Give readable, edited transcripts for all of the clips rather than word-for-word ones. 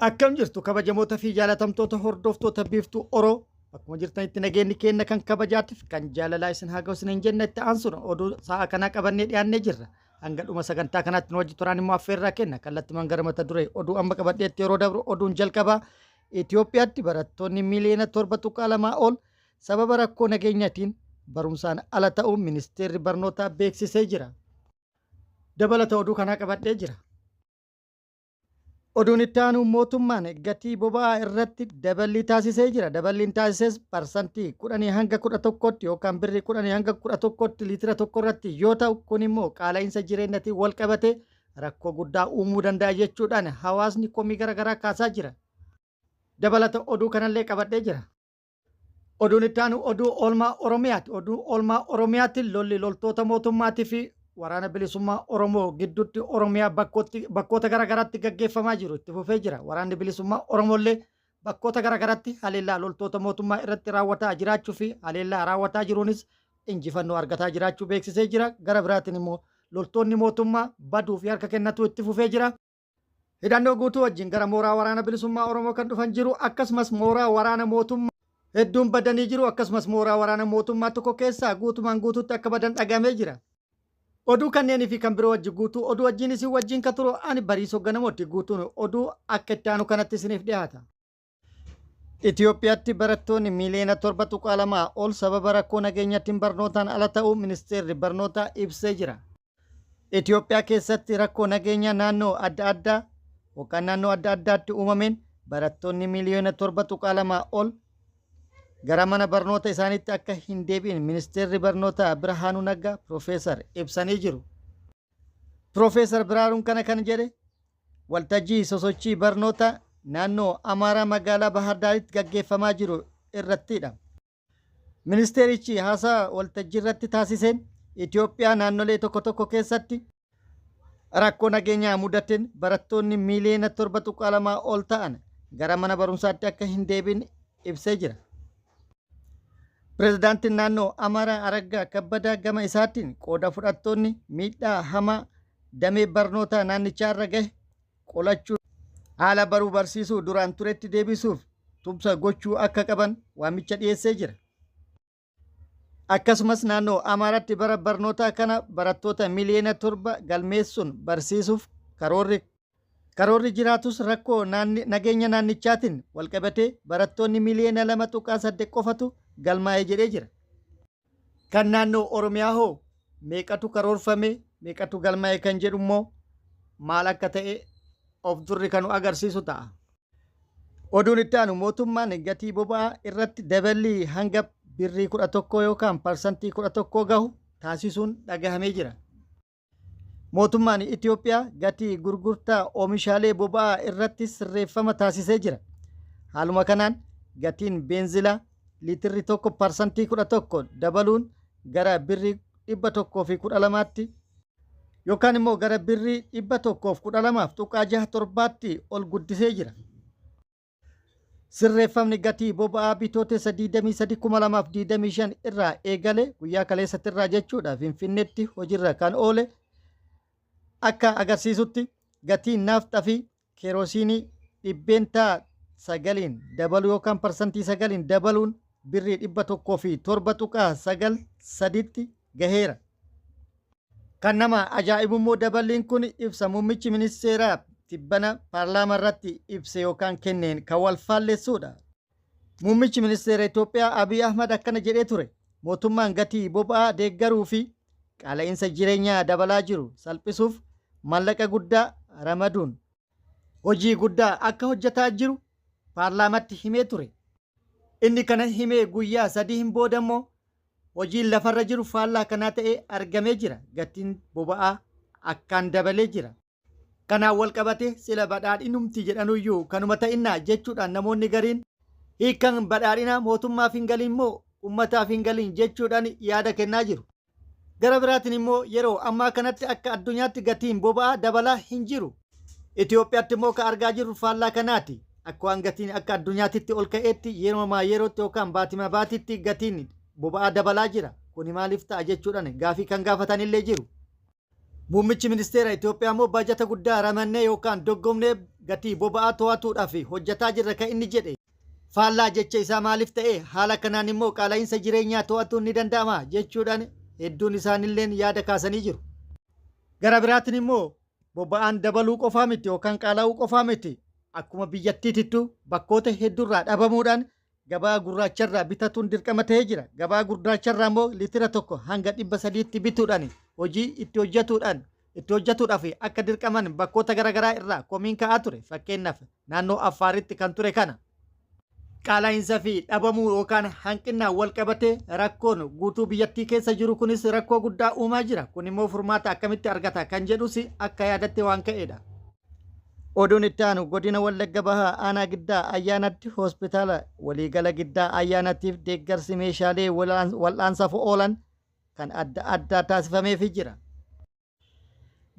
Akkam jirtu kabajamoota fi jaalatamtoota hordoftoota Biiftuu Oroo, bakkuma jirtanitti nageenyi keenya kan kabajaatiif kan jaalalaa isin haa ga'u isiniin jenna. Itti aansuun oduu sa'a kanaa qabannee dhiyaannee jirra. Hanga dhuma sagantaa kanaatti nu wajji turaan immoo affeerraa kenna. Kallattimaan gara mata duree oduu amma qabadheetti yeroo dabru, oduun jalqabaa Itoophiyaatti barattoonni miiliyoona 7.2 ol sababa rakkoo nageenyaatiin barumsaan ala ta'uu ministeerri barnootaa beeksisee jira. Dabalata oduu kanaa qabadhee jira. Oduun itti aanu mootummaan gatii boba'aa irratti daballii taasisee jira. Daballiin taasises parsantii 10 hanga 11tti yookaan birrii 10 hanga 11tti liitira tokko irratti yoo ta'u, kun immoo qaala'insa jireenyatiin wal qabatee rakkoo guddaa uumuu danda'a jechuudhaan hawaasni komii garaagaraa kaasaa jira. Dabalata oduu kanallee qabadhee jira. Oduun itti aanu oduu oolmaa Oromiyaati. Oduu oolmaa Oromiyaatti lolli loltoota mootummaatii fi waraana bilisummaa Oromoo gidduutti Oromiyaa bakkoota garaagaraatti gaggeeffamaa jiru itti fufee jira. Waraanni bilisummaa Oromoollee bakkoota garaagaraatti haleellaa loltoota mootummaa irratti raawwataa jiraachuu fi haleellaa raawwataa jiruunis injifannoo argataa jiraachuu beeksisee jira. Gara biraatiin immoo loltoonni mootummaa baduu fi harka kennatuu itti fufee jira. Hidhannoo guutuu wajjin gara mooraa waraana bilisummaa Oromoo kan dhufan jiru, akkasumas mooraa waraana mootummaa hedduun badanii jiru, akkasumas mooraa waraana mootummaa tokko keessaa guutumaan guutuutti akka badan dhagahamee jira. Oduu kanneenii fi kan biroo wajji guutuu oduu wajjin isin wajjin ka turu ani Bariisoo Ganamooti. Guutuun oduu akka itti aanu kanatti isiniif dhiyaata. Itoophiyaatti barattoonni miiliyoona 7.2 ol sababa rakkoo nageenyaatiin barnootaan ala ta'uu ministeerri barnootaa ibsee jira. Itoophiyaa keessatti rakkoo nageenyaa naannoo adda addaa yookaan naannoo adda addaatti uumameen barattoonni miiliyoona 7.2 ol gara mana barnoota isaaniitti akka hin deebi'in ministeerri barnootaa Birhaanuu Naggaa Piroofeesar ibsanii jiru. Piroofeesar Birhaanuun kana kan jedhe waltajjii sosochii barnoota naannoo Amaaraa magaalaa Bahar Daaritti gaggeeffamaa jiru irrattidha. Ministeerichi haasaa waltajjii irratti taasiseen Itoophiyaa naannolee tokko tokko keessatti rakkoo nageenyaa mudateen barattoonni miiliyoona 7.2 ol ta'an gara mana barumsaatti akka hin deebiin ibsee jira. Pirezidaantiin naannoo Amaaraa Araggaa Kabbadaa gama isaatiin qooda fudhattoonni miidhaa hamaa damee barnootaa naannichaa irra gahe qolachuu haala baruu barsiisuu duraan turetti deebisuuf tumsa gochuu akka qaban waamicha dhiyeessee jira. Akkasumas naannoo Amaaraatti bara barnootaa kana barattoota miliyoona 7 galmeessuun barsiisuuf karoorri Karoorri jiraatus rakkoo nageenya naannichaatiin walqabatee barattoonni miliyoona 2.8 qofatu galmaa'e jedhee jira. Kan naannoo Oromiyaa hoo meeqatu karoorfame, meeqatu galmaa'e kan jedhu immoo maal akka ta'e of durri kan nu agarsiisu ta'a. Oduun itti aanu mootummaan gatii boba'aa irratti daballii hanga birrii 11 yookaan parsantii 11 gahu taasisuun dhagahamee jira. Mootummaan Itoophiyaa gatii gurgurtaa oomishaalee boba'aa irratti sirreeffama taasisee jira. Haaluma kanaan gatiin beenzilaa liitirri tokko parsantii 11 dabaluun gara birrii 112tti yookaan immoo gara birrii 112.67tti ol guddisee jira. Sirreeffamni gatii boba'aa Bitootessa 23, 2025 irraa eegale, guyyaa kaleessatti irraa jechuudha, Finfinneetti hojiirra kan oole akka agarsiisutti gatiin naafxaa fi keerosiinii 9% dabaluu yookaan parsantii 9n dabaluun birrii 107.93tti gaheera. Kan nama ajaa'ibummoo daballiin kun ibsa muummichi ministeeraa tibbana paarlaamaa irratti ibse yookaan kenneen kan wal faallessuudha. Muummichi ministeera Itoophiyaa Abiy Ahmad akkana jedhee ture. Mootummaan gatii boba'aa deeggaruu fi qaala'insa jireenyaa dabalaa jiru salphisuuf maallaqa guddaa ramaduun hojii guddaa akka hojjetaa jiru paarlaamatti himee ture. Inni kana himee guyyaa sadiin booda immoo hojiin lafarra jiru faallaa kanaa ta'ee argamee jira. Gatiin boba'aa akkaan dabalee jira. Kanaan wal qabatee sila badhaadhinumti jedhanuyyuu kanuma ta'innaa jechuudhaan namoonni gariin hiikkan badhaadhinaa mootummaaf hin galiin moo ummataaf hin galiin jechuudhaan yaada kennaa jiru. Gara biraatiin immoo yeroo ammaa kanatti akka addunyaatti gatiin boba'aa dabalaa hin jiru. Itoophiyaatti immoo kan argaa jirru faallaa kanaati. Akka waan gatiin akka addunyaatitti ol ka'eetti yeroomaa yerootti yookaan baatima baatitti gatiin boba'aa dabalaa jira. Kuni maaliif ta'a jechuudhaan gaafii kan gaafatan illee jiru. Muummichi ministeera Itoophiyaa immoo baajata guddaa ramannee yookaan doggomnee gatii boba'aa to'atuudhaaf hojjetaa jirra kan inni jedhe. Faallaa jecha isaa maaliif ta'e? Haala kanaan immoo qaala'insa jireenyaa to'atuun ni danda'ama jechuudhaan hedduun isaanilleen yaada kaasanii jiru. Gara biraatiin immoo boba'aan dabaluu qofaa miti yookaan qaala'uu qofaa miti. Akkuma biyyattiitittu bakkoota hedduurraa dhabamuudhaan gabaa gurraacharraa bitatuun dirqama ta'ee jira. Gabaa gurraacharraa immoo liitira 1 hanga 300tti bituudhaan hojii itti hojjetuudhaan itti hojjetuudhaaf akka dirqaman bakkoota garaagaraa irraa komiin ka'aa ture. Fakkeenyaaf, naannoo Affaaritti kan ture kana. Qaala'iinsa fi dhabamuu yookaan hanqinaan wal qabatee rakkoon guutuu biyyattii keessa jiru kunis rakkoo guddaa uumaa jira. Kun immoo furmaata akkamitti argata kan jedhus akka yaadatti waan ka'edha. Oduun itti aanu, godina Wallagga Bahaa aanaa Giddaa Ayyaanatti hospitaala waliigala Giddaa Ayyaanatiif deeggarsi meeshaalee wal'aansaaf oolan kan adda addaa taasifameefii jira.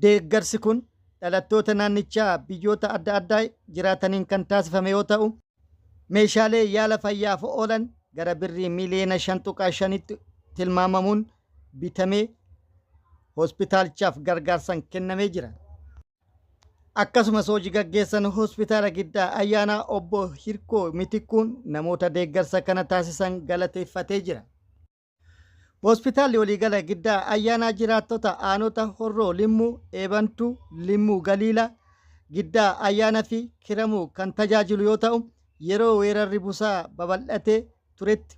Deeggarsi kun dhalattoota naannichaa biyyoota adda addaa jiraataniin kan taasifame yoo ta'u, meeshaalee yaala fayyaaf oolan gara birrii miiliyoona 5.5tti tilmaamamuun bitamee hospitaalichaaf gargaarsan kennamee jira. Akkasumas hojii gaggeessan hospitaala Giddaa Ayyaanaa obbo Hirkoo Mitikkuun namoota deeggarsa kana taasisan galateeffatee jira. Hospitaalli waliigala Giddaa Ayyaanaa jiraattota aanota Horroo Limmuu, Eebantuu, Limmuu Galiilaa, Giddaa Ayyaana fi Kiramuu kan tajaajilu yoo ta'u, yeroo weerarri busaa babal'atee turetti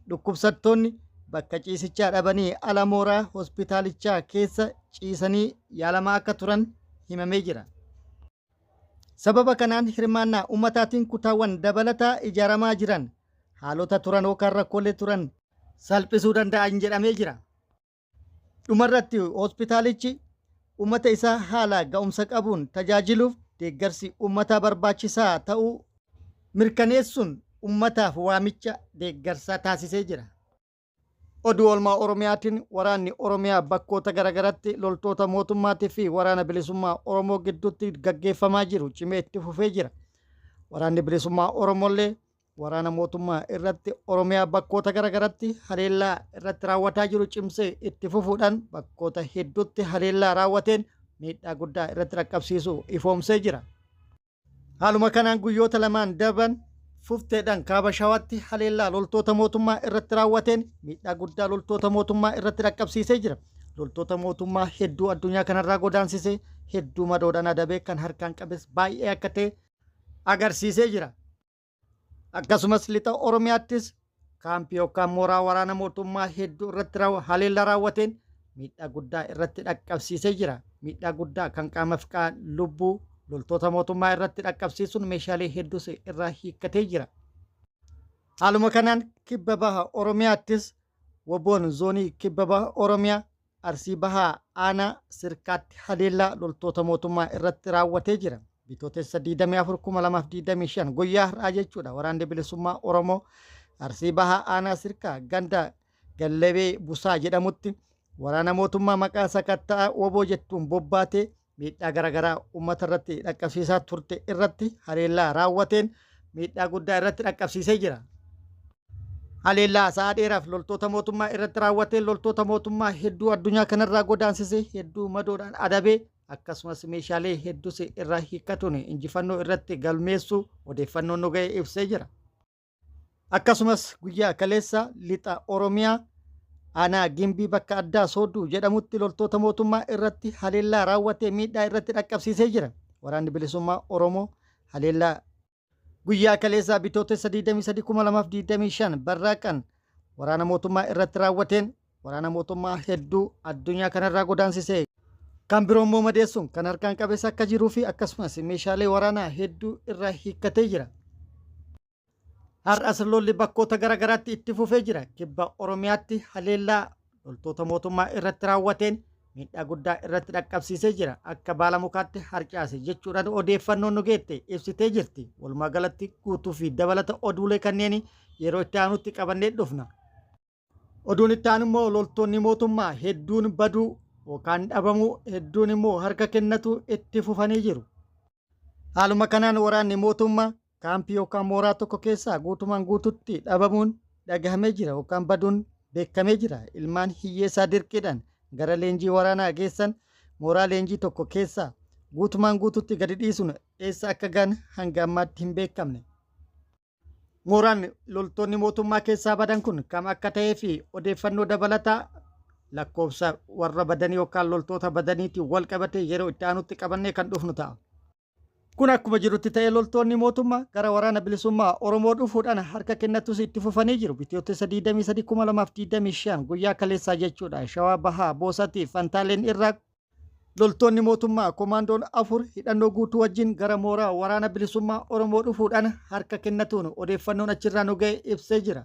dhukkubsattoonni bakka ciisichaa dhabanii ala mooraa hospitaalichaa keessa ciisanii yaalamaa akka turan himamee jira. Sababa kanaan hirmaannaa ummataatiin kutaawwan dabalataa ijaaramaa jiran haalota turan yookaan rakkoolee turan salphisuu danda'an jedhamee jira. Dhumarratti hospitaalichi ummata isaa haala ga'umsa qabuun tajaajiluuf deeggarsi ummataa barbaachisaa ta'uu mirkaneessuun ummataaf waamicha deeggarsaa taasisee jira. Oduu oolmaa Oromiyaatiin, waraanni Oromiyaa bakkoota garagaratti loltoota mootummaatii fi Waraana Bilisummaa Oromoo gidduutti gaggeeffamaa jiru cimee itti fufee jira. Waraanni Bilisummaa Oromoollee waraana mootummaa irratti Oromiyaa bakkoota garagaratti haleellaa irratti raawwataa jiru cimsee itti fufuudhaan bakkoota hedduutti haleellaa raawwateen miidhaa guddaa irratti dhaqqabsiisuu ifoomsee jira. Haaluma kanaan guyyoota lamaan darban fufteedhaan kaaba Shawaatti haleellaa loltoota mootummaa irratti raawwateen miidhaa guddaa loltoota mootummaa irratti dhaqqabsiisee jira. Loltoota mootummaa hedduu addunyaa kanarraa godaansisee, hedduu madoodhaan adabee, kan harkaan qabes baay'ee akka ta'e agarsiisee jira. Akkasumas lixa Oromiyaattis kaampii yookaan mooraa waraana mootummaa hedduu irratti haleellaa raawwateen miidhaa guddaa irratti dhaqqabsiisee jira. Miidhaa guddaa kan qaama fi lubbuu loltoota mootummaa irratti dhaqqabsiisuun meeshaalee hedduus irraa hiikkatee jira. Haaluma kanaan kibba baha Oromiyaattis WBOn zoonii kibba baha Oromiyaa Arsii Bahaa aanaa Sirkaatti haleellaa loltoota mootummaa irratti raawwatee jira. Bitootessa 24,2025, guyyaa har'aa jechuudha, Waraanni Bilisummaa Oromoo Arsii Bahaa aanaa Sirkaa ganda Gallabee Busaa jedhamutti waraana mootummaa maqaa sakatta'a WBO jettuun bobbaatee miidhaa garaagaraa uummata irratti dhaqqabsiisaa turte irratti haleellaa raawwateen miidhaa guddaa irratti dhaqqabsiisee jira. Haleellaa sa'a dheeraaf loltoota mootummaa irratti raawwateen loltoota mootummaa hedduu addunyaa kanarraa godaansisee, hedduu madoodhaan adabee, akkasumas meeshaalee hedduus irraa hiikkatuun injifannoo irratti galmeessuu odeeffannoon nu ga'e ibsee jira. Akkasumas guyyaa kaleessa lixa Oromiyaa aanaa Gimbii bakka addaa Soodduu jedhamutti loltoota mootummaa irratti haleellaa raawwatee miidhaa irratti dhaqqabsiisee jira. Waraanni Bilisummaa Oromoo haleellaa guyyaa kaleessaa Bitootessa 23,2025 barraaqan waraana mootummaa irratti raawwateen waraana mootummaa hedduu addunyaa kanarraa godaansisee, kan biroo immoo madeessuun, kan harkaan qabeessa akka jiruu fi akkasumas meeshaalee waraanaa hedduu irraa hiikkatee jira. Har'as lolli bakkoota garaagaraatti itti fufee jira. Kibba Oromiyaatti haleellaa loltoota mootummaa irratti raawwateen miidhaa guddaa irratti dhaqqabsiisee jira. Akka baala mukaatti harcaase jechuudhaan odeeffannoon nu geette ibsitee jirti. Walumaa galatti guutuu fi dabalata oduulee kanneen yeroo itti aanutti qabannee dhufna. Oduun itti aanu immoo loltoonni mootummaa hedduun baduu yookaan dhabamuu, hedduun immoo harka kennatu itti fufanii jiru. Haaluma kanaan waraanni mootummaa kaampii yookaan mooraa tokko keessaa guutumaan guututti dhabamuun dhagahamee jira yookaan baduun beekamee jira. Ilmaan hiyyeessaa dirqiidhaan gara leenjii waraanaa geessan mooraa leenjii tokko keessaa guutumaan guututti gadi dhiisuun eessa akka gahan hanga ammaatti hin beekamne. Mooraan loltoonni mootummaa keessaa badan kun kam akka ta'ee fi odeeffannoo dabalataa lakkoofsa warra badanii yookaan loltoota badaniitiin wal qabatee yeroo itti aanutti qabannee kan dhufnu ta'a. Kun akkuma jirutti ta'ee loltoonni mootummaa gara waraana bilisummaa Oromoo dhufuudhaan harka kennatus itti fufanii jiru. Bitootessa 23,2025 guyyaa kaleessaa jechuudha. Shawaa Bahaa Boosatii Fantaaleen irraa Loltoonni mootummaa komaandoon 4 hidhannoo guutuu wajjin gara mooraa waraana bilisummaa Oromoo dhufuudhaan harka kennatuun odeeffannoon achirraa nu ga'e ibsee jira.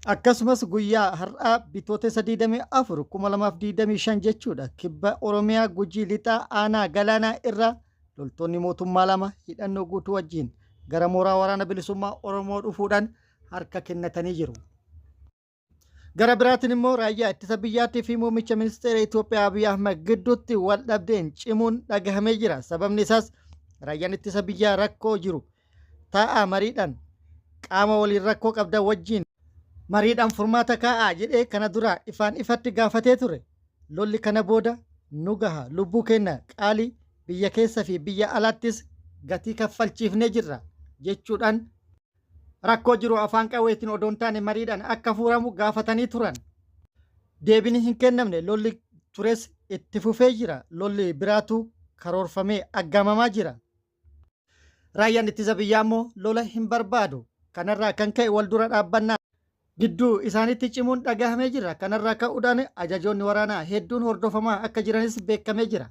Akkasumas guyyaa har'aa Bitootessa 24, 2025 jechuudha kibba Oromiyaa Gujii Lixaa aanaa Galaanaa irraa loltoonni mootummaa 2 hidhannoo guutuu wajjin gara mooraa waraana bilisummaa Oromoo dhufuudhaan harka kennatanii jiru. Gara biraatiin immoo raayyaa ittisa biyyaatii fi muummicha ministeera Itoophiyaa Abiy Ahmed gidduutti wal dhabdeen cimuun dhagahamee jira. Sababni isaas raayyaan ittisa biyyaa rakkoo jiru taa'aa mariidhaan qaama waliin rakkoo qabdan wajjin mariidhaan furmaata kaa'aa jedhee kana dura ifaan ifatti gaafatee ture. Lolli kana booda nu gaha lubbuu keenya qaalii biyya keessa fi biyya alaattis gatii kaffalchiifnee jirra jechuudhaan Rakkoo jiru afaan qawweetiin odoo hin taane mariidhaan akka fuuramu gaafatanii turan. Deebiin hin kennamne lolli tures itti fufee jira. Lolli biraatu karoorfamee aggaamamaa jira. Raayyaan ittisa biyyaa immoo lola hin barbaadu. Kanarraa kan ka'e wal dura dhaabbannaa gidduu isaanitti cimuun dhagahamee jira. Kanarraa ka'uudhaan ajajoonni waraanaa hedduun hordofamaa akka jiranis beekamee jira.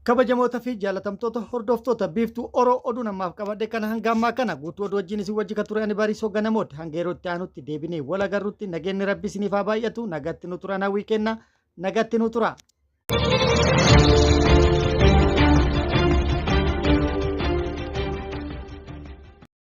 Kabajamoota fi jaalatamtoota hordoftoota Biiftuu Oro oduun ammaaf qabadhe kana hanga ammaa kana guutuu oduu wajjin isin wajji kan ture ani Bariisoo Ganamooti. Hanga yeroo itti aanutti deebinee wal agarrutti nageenyi Rabbi isiniif haa baay'atu. Nagatti nu turan hawwii kenna. Nagatti nu tura.